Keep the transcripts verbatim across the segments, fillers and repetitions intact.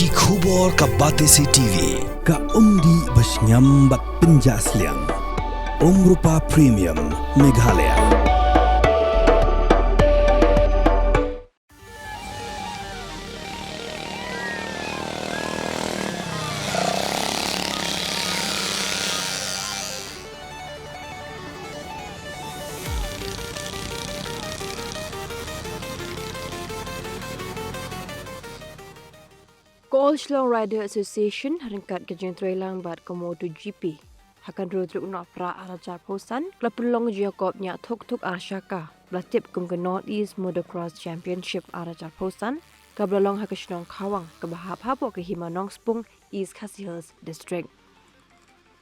Ki khubor ka Batesi T V, ka umdih ba shngiam bad pynjah sliang. Umrupa Premium, Meghalaya. Ka All Shillong Rider Association, ryngkat ka jingtreilang bad ka MotoGP, ha ka kynroi tarik u Nohprah arhajar arphew san, ka la pynlong jingïakop ñiah thuk thuk ar shaka, ba la tip kum ka North East Motocross Championship arhajar arphew san, kaba la long ha ka shnong Khawang, kaba hap hapoh ka Hima Nongspung, East Khasi Hills District.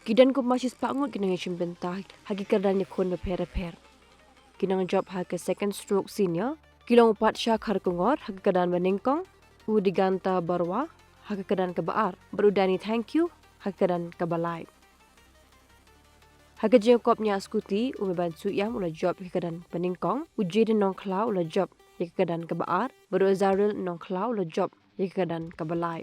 Ki don kumba shispah ngut ki nongïashim bynta ha ki kyrdan ïakhun bapher bapher. Ki nongjop ha ka Second Stroke Senior ki long u Patsha Kharkongor ha ka kyrdan banyngkong, u Diganta Barua ha ka kyrdan kaba ar, bad u Danny Thank You ha ka kyrdan kaba lai. Ha ka jingïakop ñiah skuti, u Meban Suiam u la jop ïa ka kyrdan banyngkong, u Jayden Nongkhlaw u la jop ïa ka kyrdan kaba ar, bad u Azaril Nongkhlaw u la jop ïa ka kyrdan kaba lai.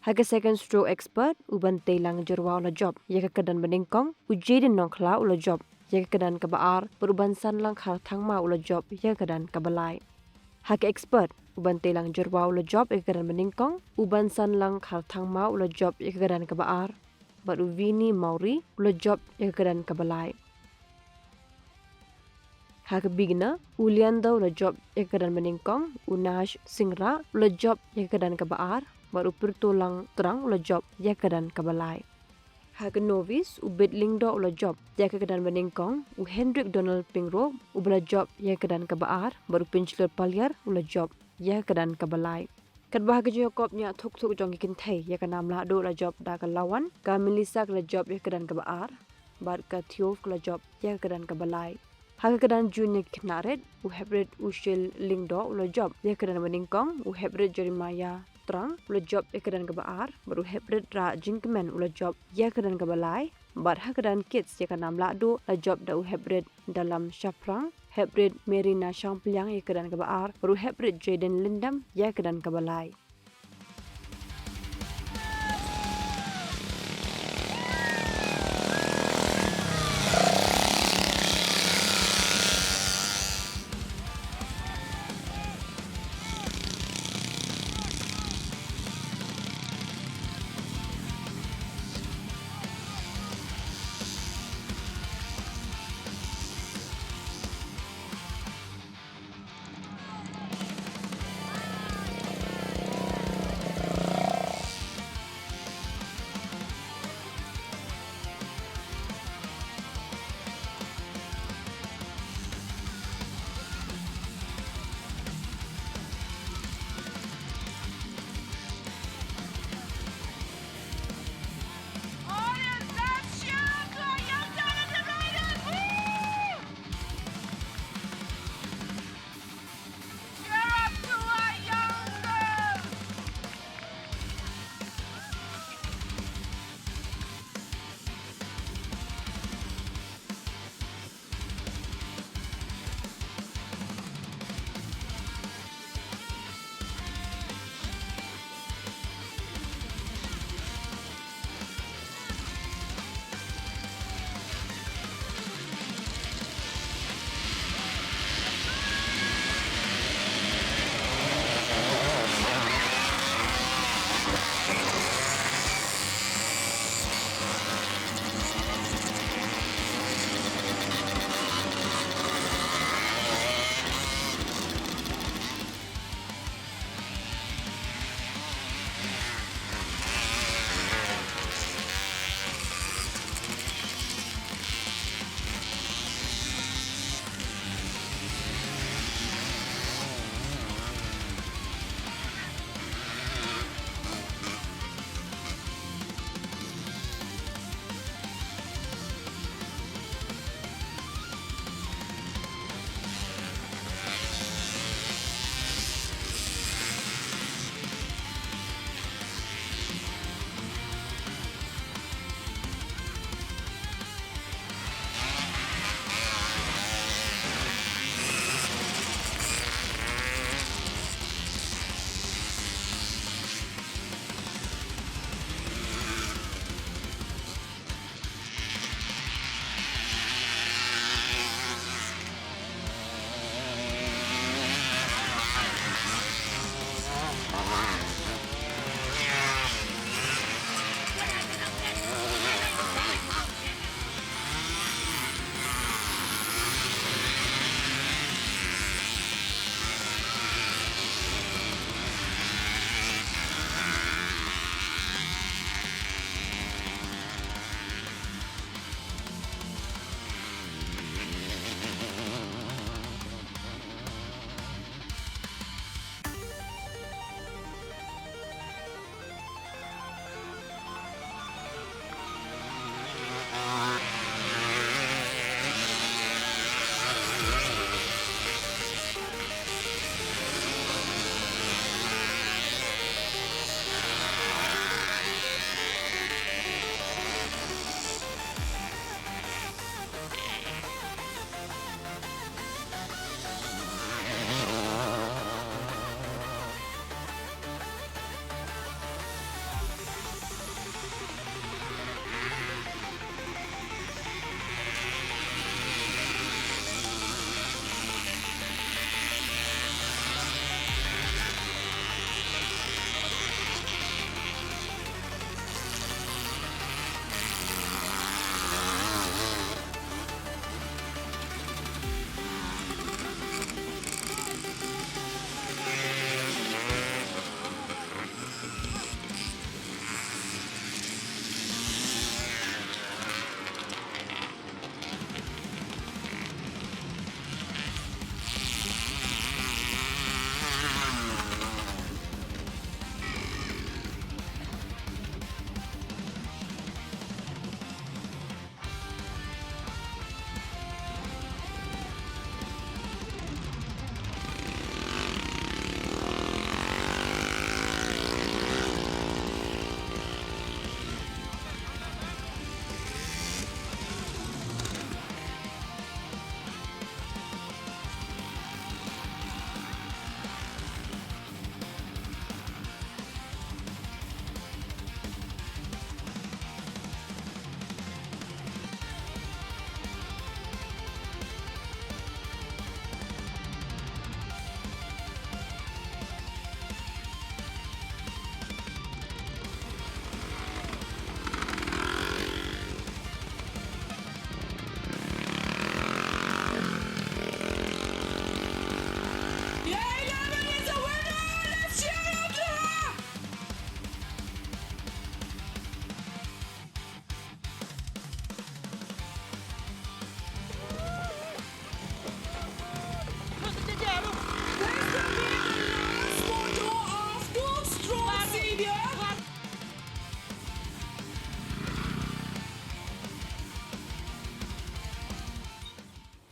Ha ka Second Stroke Expert, u Banteilang Jyrwa u la jop ïa ka kyrdan banyngkong, u Jayden Nongkhlaw u la jop ïa ka kyrdan kaba ar, bad u Bansanlang Kharthangma u la jop ïa ka kyrdan kaba lai. Ha ka Expert, u Banteilang Jyrwa u la jop ïa ka kyrdan banyngkong, u Bansanlang Kharthangma u la jop ïa ka kyrdan kaba ar, bad u Vini Mauri u la jop ïa ka kyrdan kaba lai. Ha ka Beginner, u Lianda u la jop ïa ka kyrdan banyngkong, u Nash Singra u la jop ïa ka kyrdan kaba ar, bad u Pyrtolang Trang u la jop ïa ka kyrdan kaba lai. Ha ka Novice, u Bit Lyngdoh u la jop ïa ka kyrdan banyngkong, u Hendrik Donald Pyngrope uba la jop ïa ka kyrdan kaba ar, bad u Pynchlur Paliar u la jop ïa ka kyrdan kaba lai. Katba ha ka jingïakop ñiah thuk thuk jong ki kynthei ïa ka nam lahduh la jop da ka Lawan, ka Melissa ka la jop ïa ka kyrdan kaba ar, bad ka Thiof ka la jop ïa ka kyrdan kaba lai. Ha ka kyrdan junior ki khynnah rit, u Heprit Ushil Lyngdoh u la jop ïa ka kyrdan banyngkong, u Heprit Jeremiah Trang u la jop ïa ka kyrdan kaba ar, bad u Heprit Rah Jingkmen u la jop ïa ka kyrdan kaba lai, bad ha ka kyrdan kids ïa ka nam lahduh la jop da u Heprit Dalam Shaphrang, Heprit Merina Shangpliang ïa ka kyrdan kaba ar, bad u Heprit Jayden Lyndam ïa ka kyrdan kaba lai.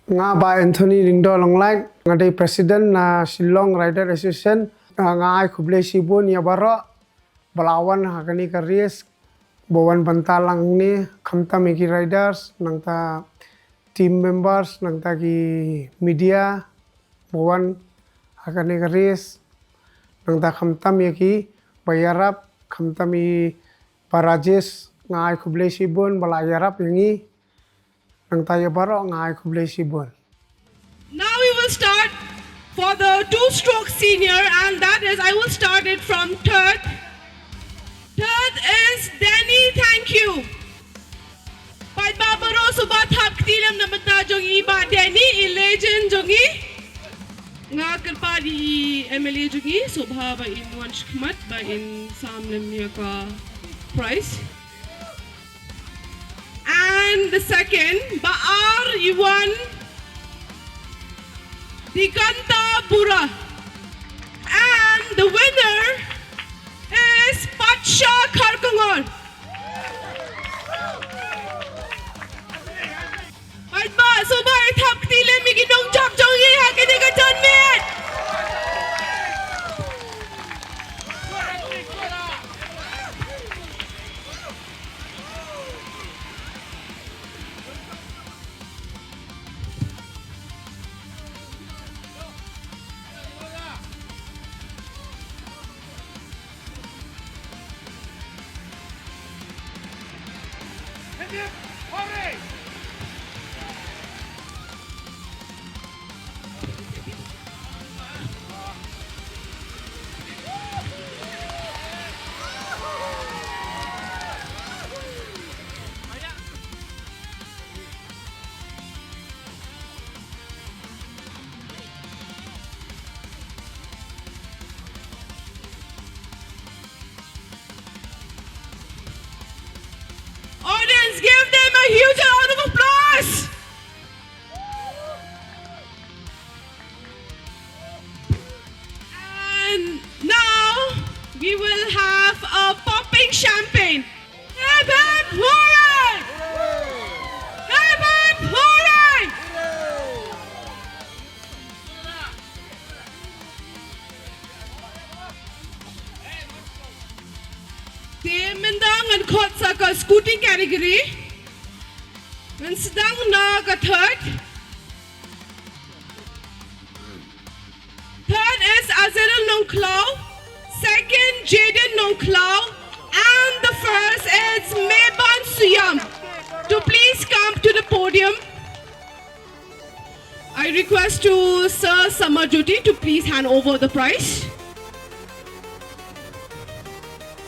Nga Bah Anthony Lyngdoh Longlaitlyngkot, nga dei president na Shillong Rider Association. Ah, nga ai khublei shibun ïa baroh ba la wan ha kane ka race, ba wan bynta lang ne, khamtam ïa ki riders, nangta team members, nangta ki media ba wan ha kane ka race, nangta khamtam ïa ki ba ïarap, khamtam ïa Bah Rajesh, nga ai khublei shibun ba la ïarap ïa ngi. Nangta ïa baroh nga ai khublei shibun. Now we will start for the two-stroke senior, and that is, I will start it from third. Third is Danny, thank you. Paidbah baroh, sngewbha thap kti lem na bynta jong i Bah Danny, i legend jong i. Nga kyrpad ïa i M L A jong i, sngewbha ba in wan shakhmat, ba in sam lem ïa ka prize. And the second, Bah R Yuan Diganta Bura. And the winner is Patsha Kharkongor. Paidbah, sngewbha thap kti lem ïa ki nongjop jong ngi ha kane ka janmiet. Audience, give them a huge round of applause. And now we will have a popping champagne. Hip hip hooray! Hip hip hooray! Te mynta ngan khot sa ka scooty category. Ngan sdang na ka third. Third is Azirul Nongkhlaw. Second, Jaden Nongkhlaw. And the first is Meban Suyam. To please come to the podium. I request to Sir Samar Jyoti to please hand over the prize.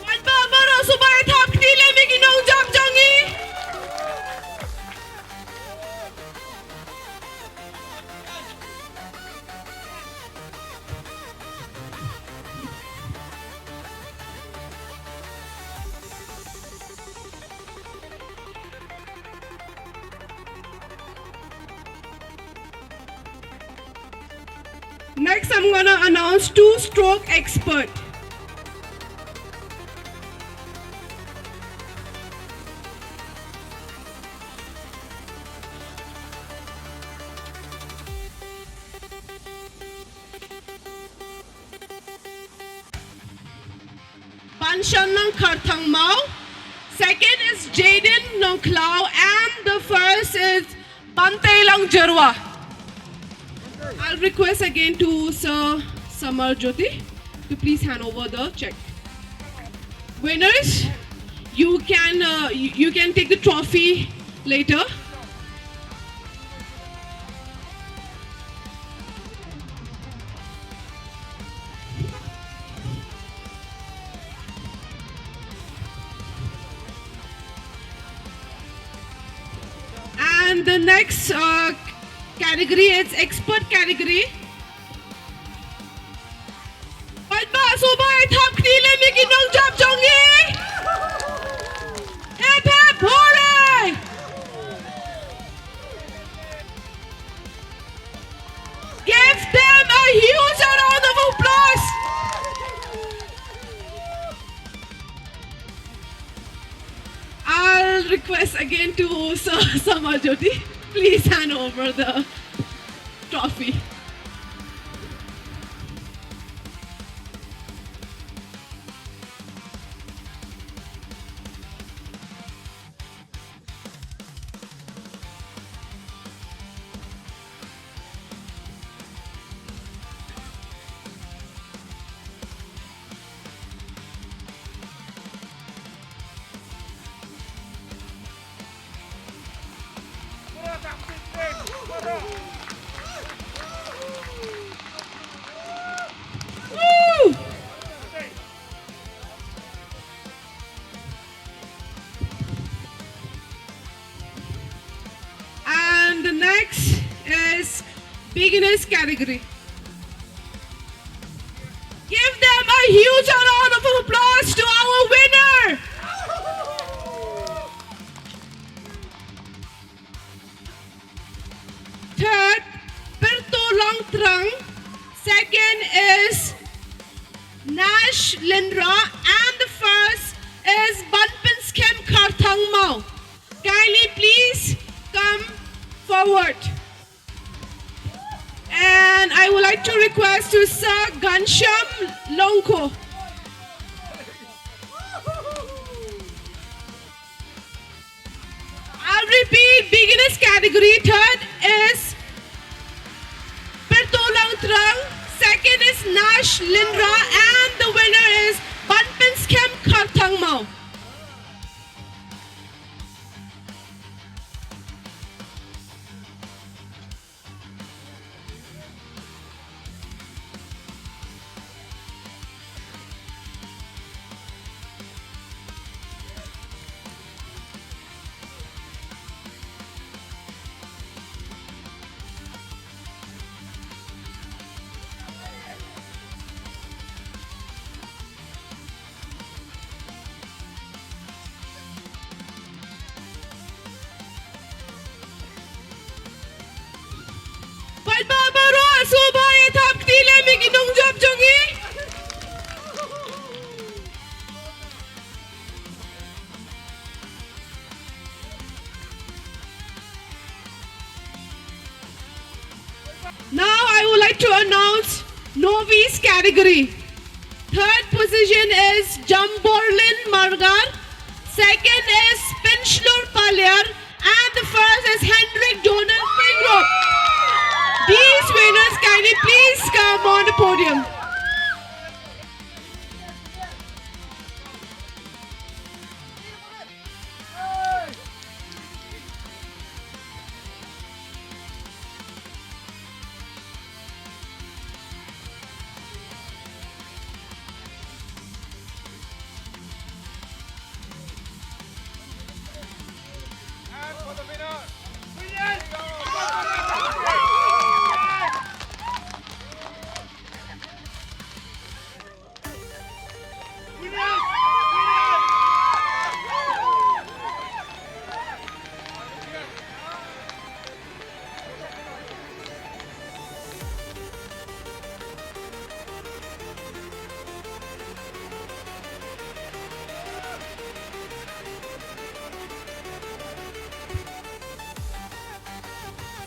Paidbah baroh, sngewbha thap kti lem ïa ki nongjop jong ngi. Next, I'm gonna announce two-stroke expert. Banshanlang Kharthang Mao. Second is Jaden Nongkhlaw. And the first is Banteilang Jyrwa. I'll request again to Sir Samar Jyoti to please hand over the check. Winners, you can, uh, you, you can take the trophy later. And the next, uh, category, it's expert category. Paidbah, sngewbha thap kti lem ïa ki nongjop jong ngi. Hip hip hooray! Give them a huge round of applause. I'll request again to Sir Samar Jyoti. Please hand over the Trophy. And the next is beginners category. Give them a huge round of applause to our winner. Third, Perto Longtrang. Second is Nash Lindra. And the first is Banpinskhem Kharthangmao. Kindly please come forward. And I would like to request to Sir Gansham Longkho. I'll repeat, beginners category, third is Perto Longtrang, second is Nash Lindra, and the winner is Banpinskhem Kharthangmao. Paidbah baroh, sngewbha ïa thap kti lem ïa ki nongjop jong ngi. Now I would like to announce novice category. Third position is Jamborlin Margar. Second is Pinchlur Paliar. And the first is Hendrik Donald Pingrop. These winners, kindly please come on the podium.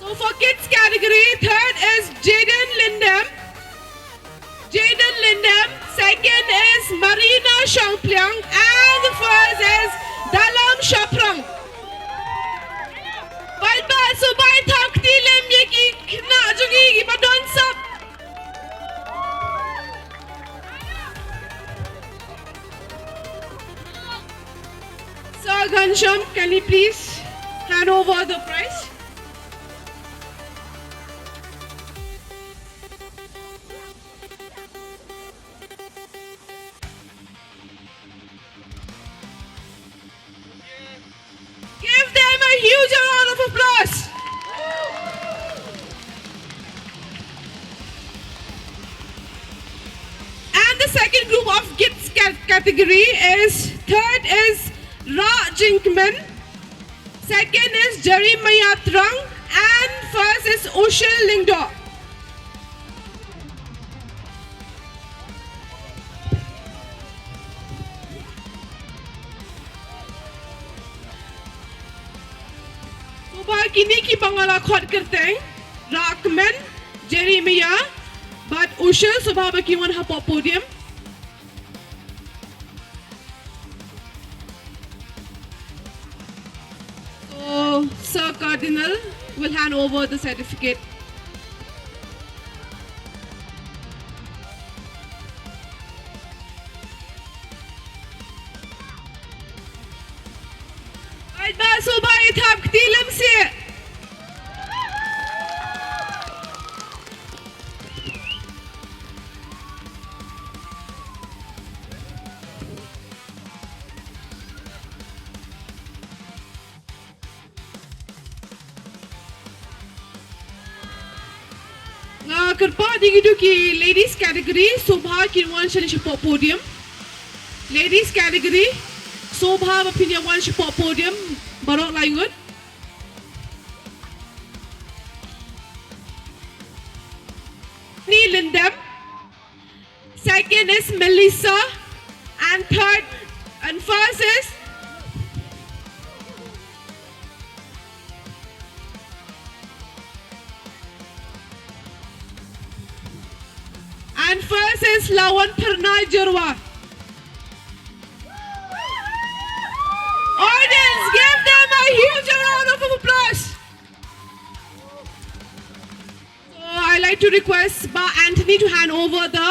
So for kids category, third is Jaden Lindem. Jaden Lindem. Second is Marina Shangpliang. And the first is Dalam Shaprang. Paidbah, sngewbha ïa thap kti lem ïa ki khynnah jong ngi kiba don sap. Sir Ghanshyam, can you please hand over the prize? Give them a huge round of applause. And the second group of kids ca-, category is, third is Ra Jingkmen, second is Jeremiah Trong, and first is Oshil Lyngdoh. Sngewbha kine kiba nga la khot kyrteng, Ra Kmen, Jeremiah bad Ushel, sngewbha ba kin wan hapoh podium. So, Sir Cardinal will hand over the certificate. Bad ba sngewbha ïa thap kti lem seh. Nga kyrpad ïa kito ki ladies category, sngewbha kin wan shane shapoh podium. Ladies category, sngewbha ba phin ïa wan shapoh podium, baroh lai ngut. Ni Lindem. Second is Melissa. And third, and first is, and first is Lawan Pharnai Jyrwa. Audience, give them a huge round of applause. So I like to request Bah Anthony to hand over the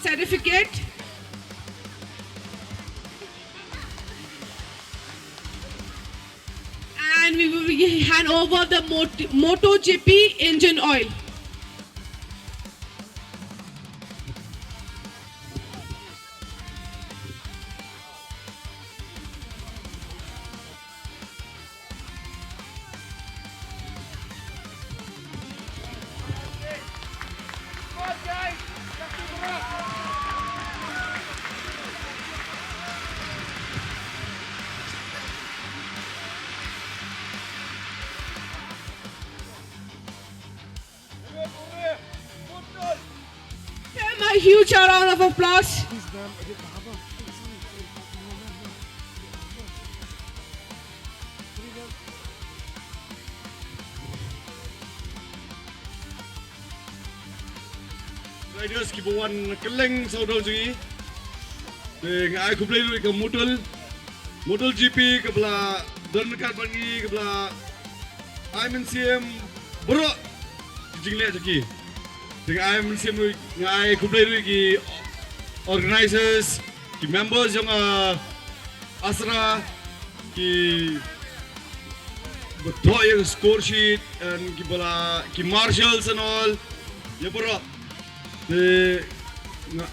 certificate. And we will hand over the Mot-, MotoGP engine oil. Them a huge round of applause. Riders kiba wan kylleng sawdong jong ngi. Te nga ai khublei ruh ïa ka Motul, Motul G P kaba la don ryngkat bad ngi, kaba la ai mynsiem baroh ki jingleh jong ki. Te nga ai mynsiem ruh, nga ai khublei ruh ïa ki organizers, ki members jong, uh, Asra, ki ba thoh ïa ka score sheet, and kiba la, ki marshals and all, ïa baroh. Te nga,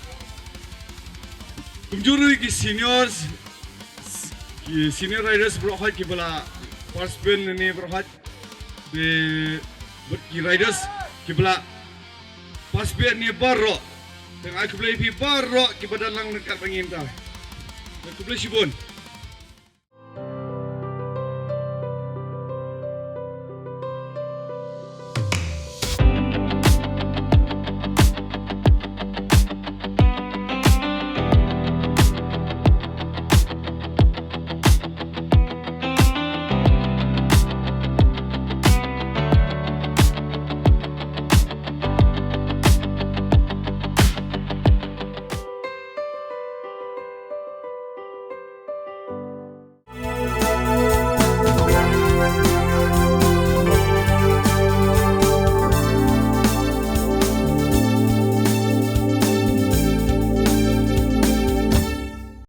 kumjuh ruh ïa ki seniors, ki senior riders baroh hoi kiba la participate ne baroh hoi. Te bad ki riders kiba la participate ne baroh. Te nga ai khublei ïa phi baroh kiba don lang ryngkat bad ngi mynta. Te khublei shibun.